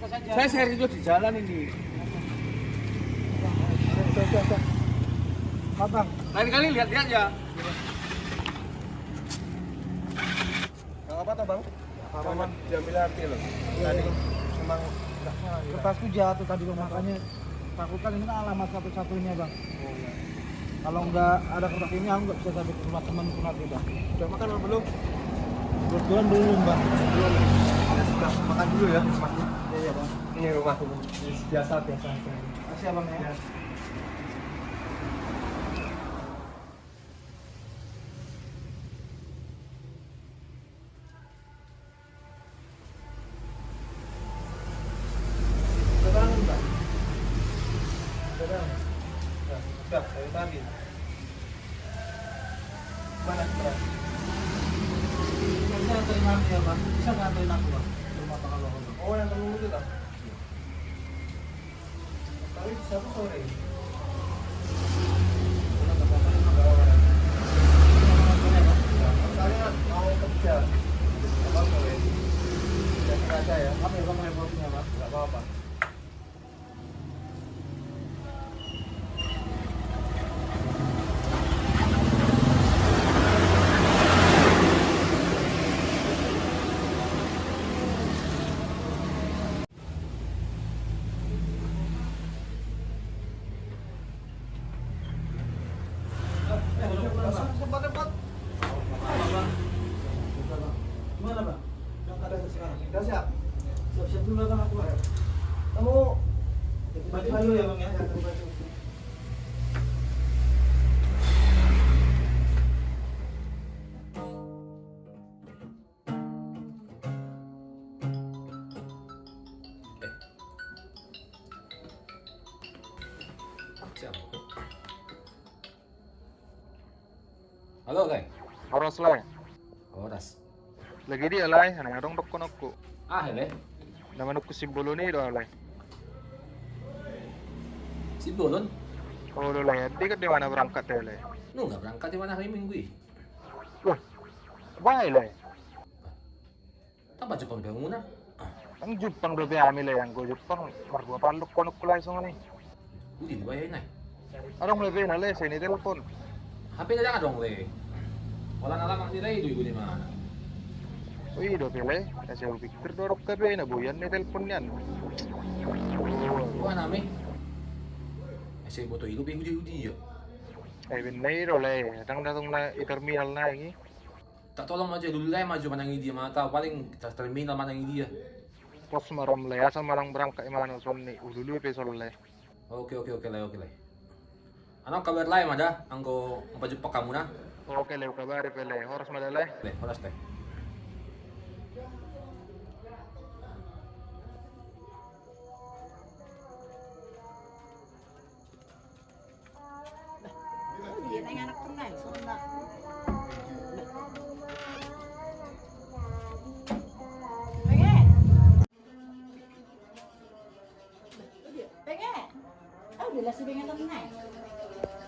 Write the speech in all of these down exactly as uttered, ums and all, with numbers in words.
Saya serius di jalan ini. Abang. Lain kali lihat-lihat ya. Nggak apa-apa, Bang. Apa, Bang? Diambil hati loh. Iya, tadi iya. Memang nggak salah, gitu. Kertasku jatuh tadi, Bang, makanya takutkan ini kan alamat satu-satunya, Bang. Oh, iya. Kalau nggak ada kertas ini, aku nggak bisa sampai ke rumah temanku nanti, Bang. Udah makan apa belum? Kebetulan belum, Bang. Belum. Ya sudah, makan dulu ya, Mas. Iya, iya, Bang. Ini rumahku, Bang. Biasa, biasa aja. Makasih ya, Bang, ya. Ya. Udah bangun, Bang? Udah bangun? Udah, udah, dari tadi. Mana, Bang? Bisa anterin aku ya, Bang? Bisa nggak anterin aku, Bang? Ke rumah Bang Aloko, Bang. Oh, yang dulu itu, Bang? Iya. Paling Sabtu sore. Paling mau kerja. Apa sore? Jadi kerja ya. Apa ya, Bang, repotnya, Bang? Nggak apa-apa. Gimana, Bang? Udah siap? Siap-siap dulu, Bang, aku, Bang. Kamu ganti baju ya, Bang, ya? Ya, ganti baju. Halo, Lae. Horas, Lae. Horas. Lagi dia, Lae, na adong dohononku. Ah, Lae. Na manungkun Simbolon i do, Lae. Simbolon? Olo, Lae, dia kan di mana berangkat ya, Lae? Nunga berangkat di mana hari Minggu i? Wah, bae, Lae. Tamba jumpang dope hamuna? Nunga jumpang dope hami, Lae, anggo jumpang mardua palu dohononku, Lae, songon i. Uli do bae na i. Adong dope na, Lae, sai nitelepon. H P na ndang adong, Lae. Holan alamat ni Lae i do i do di mana. Oh, i dope, Lae. Asa hupikir do adong H P na, boi an nitelepon nian. Boha nami? Asa iboto i dope i do i do i. Ai, baen na i do, Lae. Ndang datang na i terminal na i. Tak tolong ma jo dulu, Lae, ma jo manang i dia, mana tahu paling ter-, terminal manang i dia. Pos ma ro, Lae, asa manang berangkat i manang songon i, ulului pe son, Lae. Oke, oke, oke, Lae, oke, Lae. Annon kabar, Lae, ma da, anggo pajumpang hamuna. Oke, Lae, hukabari pe, Lae. Horas ma da, Lae. Lae, horas, Lae. Bah, oh, dia nang anak tenai, songon na. Bah. Benge. Bah, oh, dia. Benge. Oh, dia lah si Benge tenai.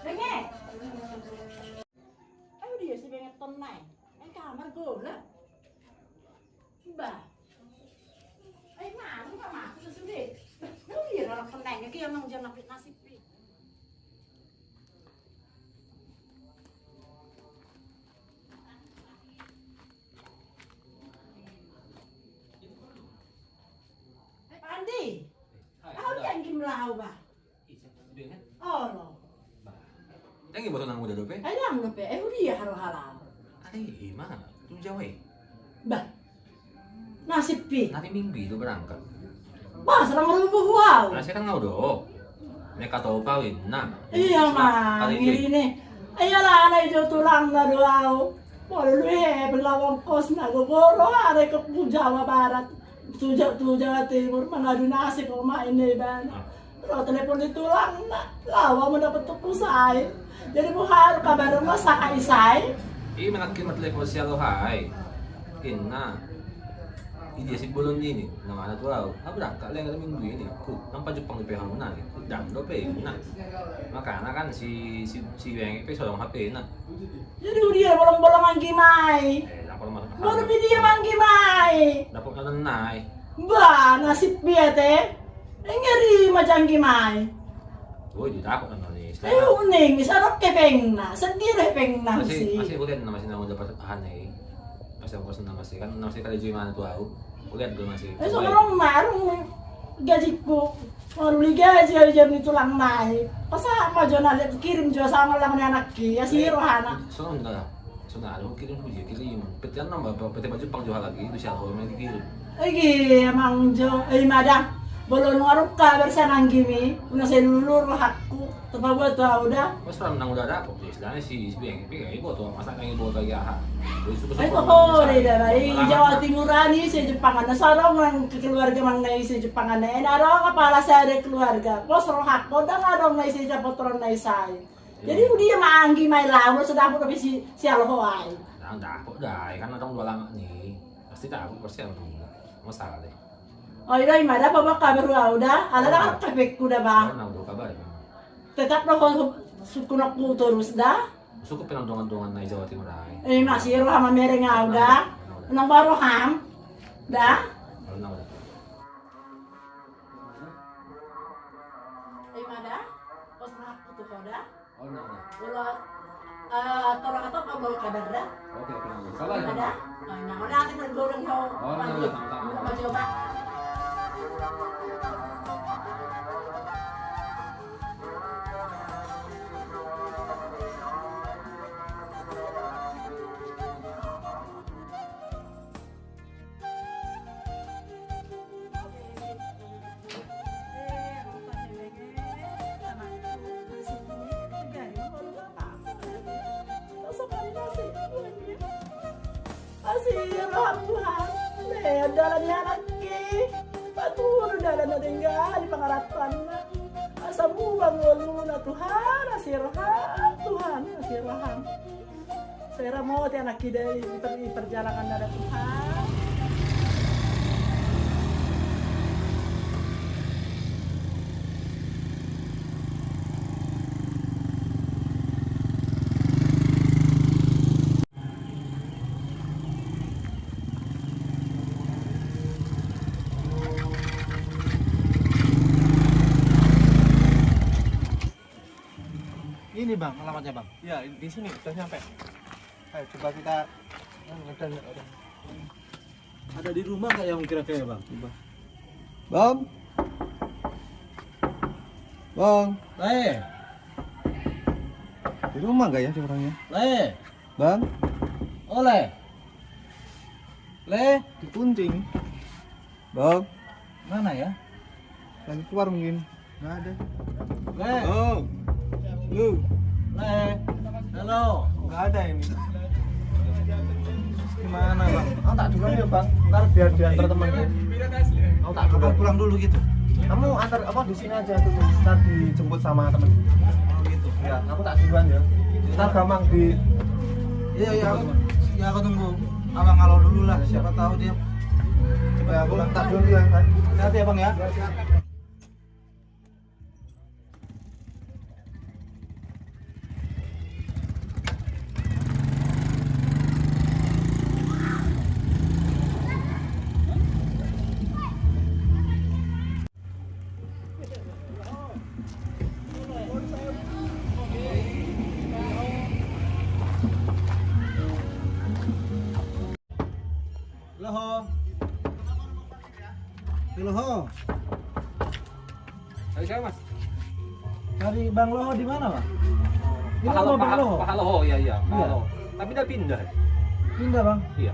Benge. Oh, dia si Benge tenai. Nang kamar gola. Bah. Ai, malu ma aku sude. Bah, oh iya, orang tenai. Ki emang jangan nasib, Pi. Pandi. Au dia nggim lau, bah. Olo. Bah. Ndang iboto nang uda dope? Ai, ndang dope. Eh, udia haro halal. Ai, ima. Tu Jawa i. Bah. Nasib, Pi. Hari Minggu i do berangkat. Bah, serang rubuh, wow. Nah, saya kan ngau do. Meka tau kawin, nah. Iya, Mang. Ini. Iya lah, anak ijo tulangna do au. Molo lui he, belawan kos na gogoro, are ke tu Jawa Barat. Tu Ja-, tu Jawa Timur, mangadu nasib, o, ma ini, Bang. Ah. Ro telepon di tulangna, laho ma dapot tu pulsa i. Jadi, boha kabar ma sahat i sai? I manangkin ma telepon si Aloha i. Inna. I dia si Bolon ini, na mana tu au. Ah, berangkat le, hari Minggu ini. Ku, nang pajumpang dope hamuna i. Ku, ndang dope, inna. Makana kan si, si, si Benge pe so adong H P na. Jadi udia bolong-bolong anggi mai. Eh, lapor masuk. Baru video anggi mai. Dapot na nai. Bah, nasib i ate. Ngeri ma janggi mai. Oh, di dapot na ni. Eh, uning, sadok hepengna, sedih do hepengna. Masih, masih ulian na, masih na udah pas aha ni. Masih aku senang masih kan, masih kada jui mana tu au. Ulian do masih. Eh, so marung marung gajikku. Maruli gaji au jam ni tulang nai. Pas aha ma jo na lihat kirim jo sama lang ni anakki. Ya si rohana. So nda. Sonari hukirim, hukirim. P T an nang ba, P T baju pang jo halak i, tu sian ho ma dikirim. Ege, amang jo, eh, ima da. Molo nunga ro kabar sian anggim i, unang sai lulu rohangku. Tarpaboa tu au da. Pas ram nang udah dapot, istilahnya si, si Beng, Beng, iboto, masa nang iboto ya, ha. Ai, pokokna da, ba, i Jawa Timur an ise Jepangan, na so adong nang keluarga manang na ise Jepangan, na adong kepala sada keluarga. Pos rohangku, ndang adong na ise dapot ro na isai. Jadi, dia ma anggim i laho, so dapot dope si, si Alho ai. Ndang dapot da, kan adong dua lamak ni. Pasti dapot, pasti adong. Masalah deh. Oh, iya, ima da, paboa kabar au da. Ala da, oh, kan hepengku da, ba. Oh, na udah kabar, ya. Tetap do ho, ho, sungkunonku torus da. Sungkun pe nang dongan-dongan na i Jawa Timur ai. Eh, masih roha mamereng au da. Na udah. Nang baru ham. Da. Oh, na udah. Ima da, pos rohangku tu ho da. Oh, na udah. Ulos, eh, tolong atau kau bawa kabar da. Oke, oke, na udah. Sabar, ima da. Ima. Oh, na udah, nanti bergoreng ho. Oh, na udah, sama-sama. Mau coba. Asi roham Tuhan, le, dalan ni anakki, patudu dalan na denggan di pangarapanna. Asa muba ngoluna Tuhan, asi roham Tuhan, asi roham. Sai ramoti anakki da i, di per-, di perjalanan na da Tuhan. Ini, Bang, alamatnya, Bang. Ya, di sini sudah nyampe. Ayo, coba kita, ada, ada di rumah nggak yang kira-kira, Bang? Coba. Bang? Bang? Le. Di rumah nggak ya dia orangnya? Le. Bang? Oh, Le. Le. Dikunci. Bang. Mana ya? Lagi keluar mungkin. Nggak ada. Le. Oh. Lu. Le. Halo. Nggak ada ini. Gimana, Bang? Oh, tak duluan ya, Bang. Ntar biar diantar temen. Oh, tak duluan. Pulang dulu gitu. Kamu antar apa di sini aja tuh. Ntar dijemput sama temen. Oh, gitu. Ya, aku tak duluan ya. Ntar gampang di. Iya, iya, aku, ya, aku tunggu Abang Alo dulu lah, siapa tahu dia. Coba aku tak dulu ya, kan. Hati-hati ya, Bang, ya. Halo. Halo. Cari siapa, Mas? Cari Bang Loho di mana, Bang? Ini Pak Halo, rumah Bang Pak Halo, Loho. Pak Halo, oh, iya, iya, Pak Halo. Tapi dia pindah. Pindah, Bang? Iya.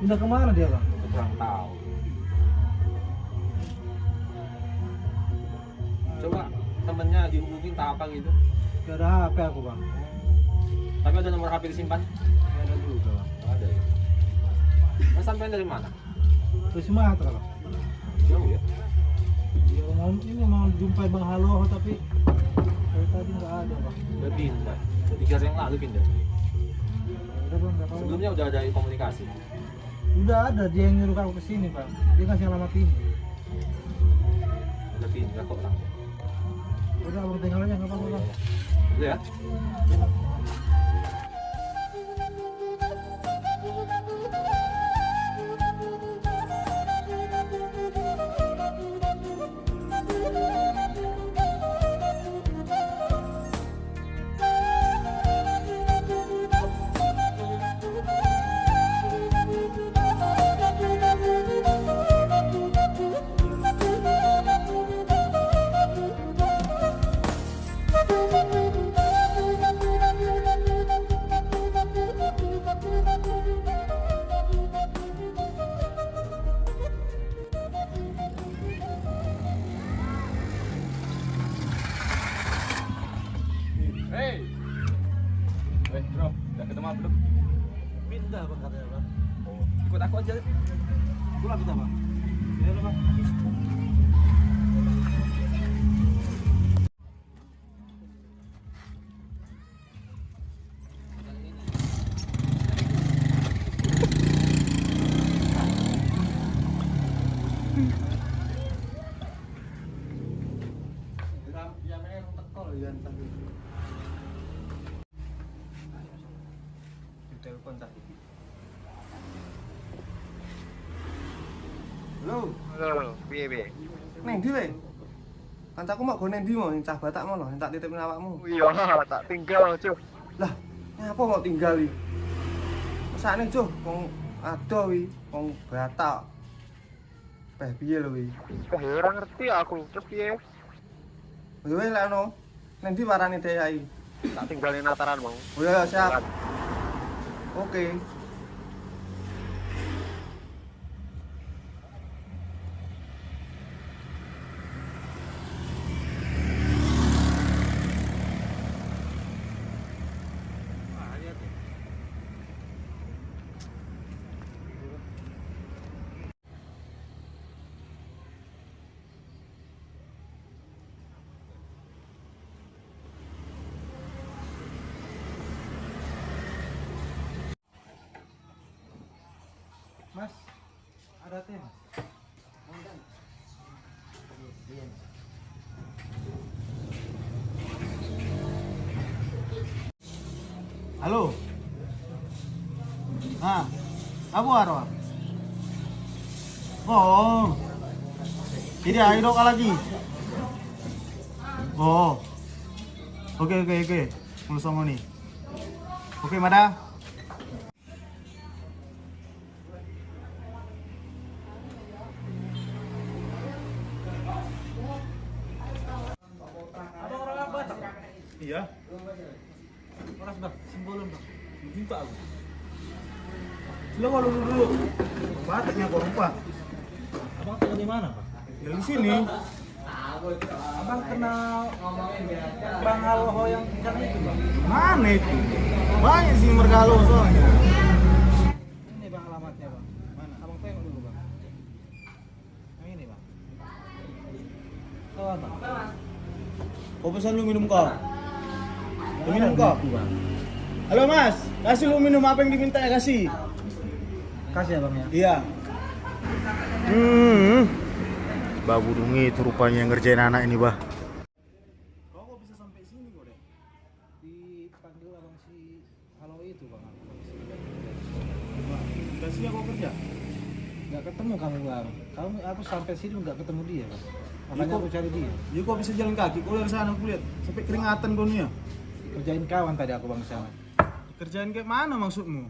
Pindah kemana dia, Bang? Kurang tahu. Coba temennya dihubungin, tak apa gitu. Gak ada H P aku, Bang. Tapi ada nomor H P disimpan? Gak ada juga, Bang. Ada ya? Mas, sampean dari mana? Dari Sumatera, Bang. Jauh ya? Iya, mau, ini mau jumpai Bang Halo, tapi dari tadi nggak ada, Bang. Udah pindah. Tiga hari yang lalu pindah. Ya udah, Bang, nggak apa-apa. Sebelumnya udah ada komunikasi? Udah ada, dia yang nyuruh aku ke sini, Bang. Dia kasih alamat ini. Udah pindah kok orangnya. Udah, Bang, tinggal aja, nggak apa-apa, Bang. Udah ya? Eh, bro, udah ketemu belum? Pindah, Bang, katanya, Bang. Oh, ikut aku aja. Pulang kita, Bang. Iya, Bang. Telepon tadi. Halo. Halo, piye, piye? Nang ndi, we? Kancaku mau go nang ndi mau, cah Batak mau lo, tak titipin awakmu. Oh iya, tak tinggal, Cuk. Lah, ngapa mau tinggal i? Sakne, Cuk, wong ado wi, wong Batak. Peh, piye lo wi? Wah, ya ora ngerti aku. Terus piye? Yo, we, lek ono. Nang ndi marani dea i? Tak tinggalin nataran mau. Oh iya, iya, siap. Jalan. Oke. Mas, ada teh, Mas. Halo. Ah, apa aro? Oh. Jadi, ayo dok lagi. Oh. Oke, oke, oke. Mulu songo ni. Oke, mada. Ada orang Batak? Iya. Horas, Bang, Simbolon, Bang. Minta aku. Lo kalau dulu, dulu. Bataknya kok rupa. Abang tinggal di mana, Bang? Tinggal di sini. Abang kenal Bang Alho yang di sana itu, Bang? Mana itu? Banyak sih mereka Alho soalnya. Ini, Bang, alamatnya, Bang. Mana? Abang tengok dulu, Bang. Yang ini, Bang. Tahu apa? Kau pesan lu minum kau. Lu minum kau. Halo, Mas, kasih lu minum apa yang diminta ya, kasih. Kasih ya, Bang, ya. Iya. Hmm. Bah, budung itu rupanya yang ngerjain anak ini, bah. Kau kok bisa sampai sini kau, Dek? Dipanggil abang si Halo itu, Bang, aku, Bang. Kasih aku kerja? Nggak ketemu kamu, Bang. Kamu, aku sampai sini nggak ketemu dia, Bang. Makanya aku cari dia. Iya, kok bisa jalan kaki? Kau dari sana aku lihat sampai keringatan kau nih ya. Kerjain kawan tadi aku, Bang, di sana. Kerjain kayak mana maksudmu?